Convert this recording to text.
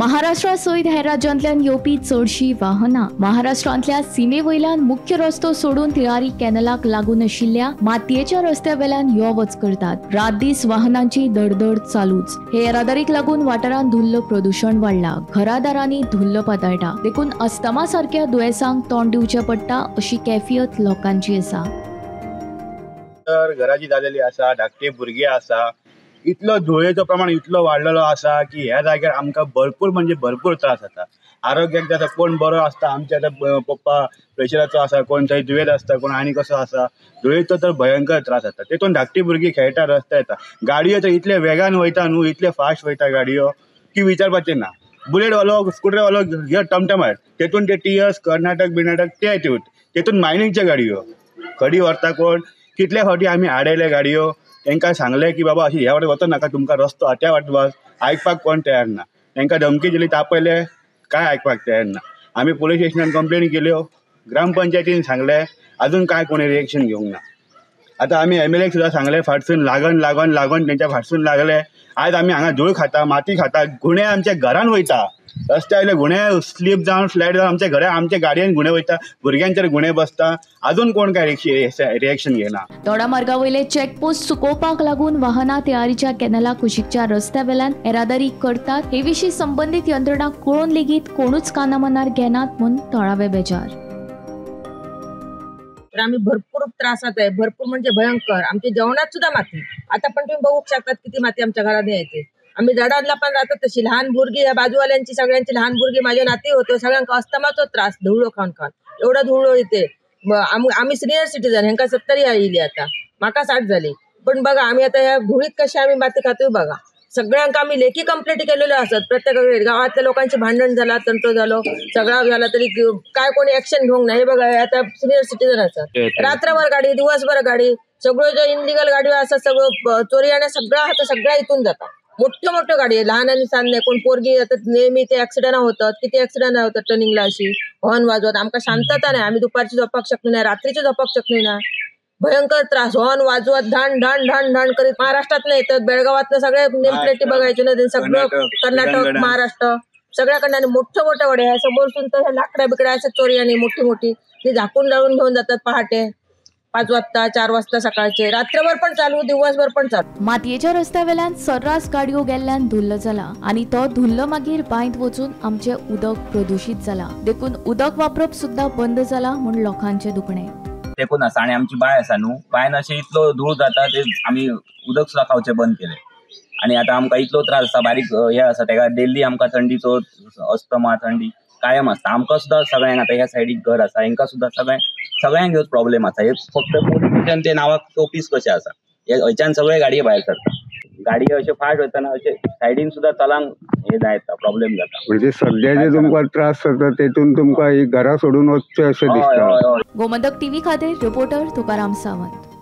महाराष्ट्रा सयत हेर राज्यांतल्यान येवपी चडशीं वाहनां महाराष्ट्रांतल्या सीमे वयल्यान मुख्य रस्तो सोडून तिळारी कॅनलाक लागून आशिल्ल्या मातयेच्या रस्त्या वेल्यान यो वच करतात. रात दीस वाहनांची दडदड चालूच. हे येरादारीक लागून वाठारांत धुल्ल प्रदूषण वाडला. घरादारांनी धुल्ल पातळटा. देखून अस्थमा सारक्या दुयेंसांक तोंड दिवचें पडटा अशी कैफियत लोकांची आसा. तर घराची जालेली आसा, धाकटे भुरगे आसा, इतलो धुळेचो प्रमाण इतलो वाडलेलो आसा की ह्या जाग्यार आमकां भरपूर म्हणजे भरपूर त्रास जाता. आरोग्याक जाता कोण बरो आसता, आमचे आतां पप्पा प्रेशराचो आसा, कोण थंय दुयेंत आसता, कोण आनी कसो आसा. धुळेचो तर भयंकर त्रास जाता. तेतून धाकटी भुरगीं खेळटा, रस्त्यार येता, गाडयो तर इतले वेगान वयता न्हू, इतले फास्ट वयता गाडयो की विचारपाचें ना. बुलेटवालो, स्कुटरवालो हे टमटमार, तेतून ते टीएस कर्नाटक बिर्नाटक ते तेतून मायनिंगच्यो गाडयो खडी व्हरता कोण. कितले फावटी आमी आडयले गाडयो, तांकां सांगलें की बाबा अशी ह्या वाटेन वचो नाका, तुमकां रस्तो त्या वाटेन वच. आयकपाक कोण तयार ना. तांकां धमकी दिली, तापयले, कांय आयकपाक तयार ना. आमी पुलीस स्टेशनान कंप्लेन केल्यो, ग्रामपंचायतीन सांगलें, अजून कांय कोणी रिएक्शन घेवंक ना. आतां आमी एमएलए सुद्दां सांगलें, फाटसून लागून लागून लागून तेंच्या फाटसून लागले. आयज आमी हांगा धूळ खाता, माती खाता, गुणे आमच्या घरान वयता, रस्त्या वयले गुणे स्लीप जावन फ्लॅट जावन आमच्या घरा, आमच्या गाडयेन गुणे वयता, भुरग्यांचेर गुणे बसता. अजून कोण काय रिएक्शन घेना. दोडामार्गा वयले चेकपोस्ट चुकोवपाक लागून वाहनां तिळारीच्या कॅनला कुशीकच्या रस्त्या वेल्यान येरादारी करतात. हे विशीं संबंदीत यंत्रणा कळोवन लेगीत कोणूच कानामनार घेनात म्हूण थळावे बेजार. तर आम्ही भरपूर त्रासात आहे, भरपूर म्हणजे भयंकर. आमच्या जेवणात सुद्धा माती. आता पण तुम्ही बघू शकतात किती माती आमच्या घरात यायची. आम्ही दडांना पण राहतात तशी लहान भुरगी, ह्या बाजूवाल्यांची सगळ्यांची लहान भुरगी, माझ्या नाती होतो, सगळ्यांका अस्थमाचो त्रास, धुळो खाऊन खाऊन एवढा धुळो येते. आम्ही सिनियर सिटीजन, ह्यांका 70 आयली आता, माका 60 झाली. पण बघा आम्ही आता ह्या धुळीत कशी आम्ही माती खातोय बघा. सगळ्यांका आम्ही लेखी कंप्लेंट केलेलो असत. प्रत्येक गावातल्या लोकांचे भांडण झाला, तंटो झालो, सगळा झाला, तरी काय कोणी ऍक्शन घेऊन नाही. हे बघा आता सिनियर सिटीजन असतात, रात्रभर गाडी, दिवसभर गाडी, सगळं जे इनलिगल गाडी असतात, सगळं चोरी आणि सगळं हात सगळ्या इथून जातात. मोठे मोठे गाडी, लहान आणि सान नाही, कोण पोरगी आता नेहमी ते ऍक्सिडेंट होतात, किती ऍक्सिडेंट होतात टर्निंगला अशी हॉर्न वाजवत. आमका शांतता नाही, आम्ही दुपारची झोपाक शकलो नाही, रात्रीची झोपाक शकलो नाही. भयंकर त्रास, हॉर्न वाजवत धाण धाण धाण धाण करीत. महाराष्ट्रात नाही तर बेळगावातनं सगळे नेमप्लेटी बघायचे ना, सगळं कर्नाटक, महाराष्ट्र सगळ्याकडनं. आणि मोठं मोठं गाड्या ह्या समोरसून तर लाकड्या बिकड्या असं चोरी आणि मोठी मोठी ती झाकून जाळून घेऊन जातात पहाटे 5 वाजता, 4 वाजता सकाळचे. रात्रभर पण चालू, दिवसभर पण चालू. मातयेच्या रस्त्या वेल्यान सर्रास गाडयो गेल्ल्यान धुल्ल जाला आनी तो धुल्ल मागीर बांयत वचून आमचें उदक प्रदूशीत जाला. देखून उदक वापरप सुद्दां बंद जाला म्हूण लोकांचें दुखणें तेकून आसा. आनी आमची बांय आसा न्हू, बांयन अशें इतलो धूळ जाता ते आमी उदक सुद्दां खावचें बंद केलें. आनी आतां आमकां इतलो त्रास आसा, बारीक हे आसा तेका डेली आमकां थंडीचो अस्थमा, थंडी कायम आसता. आमकां सुद्दां सगळ्यांक आतां ह्या सायडीक घर आसा, हेंकां सुद्दां सगळ्यांक ह्योच प्रॉब्लेम आसा. हे फक्त पोलीस स्टेशन ते नांवाक ऑफीस कशें आसा, हयच्यान सगळे गाडये भायर सरता. गाडये अशे फास्ट वयतना अशे सायडीन सुद्दां चलांक हे जायता, प्रॉब्लेम जाता. म्हणजे सध्या जे तुमकां त्रास जाता तेतून तुमकां ही घरा सोडून वचचें अशें दिसता. गोमंतक टीव्ही खातीर रिपोर्टर तुकाराम सावंत.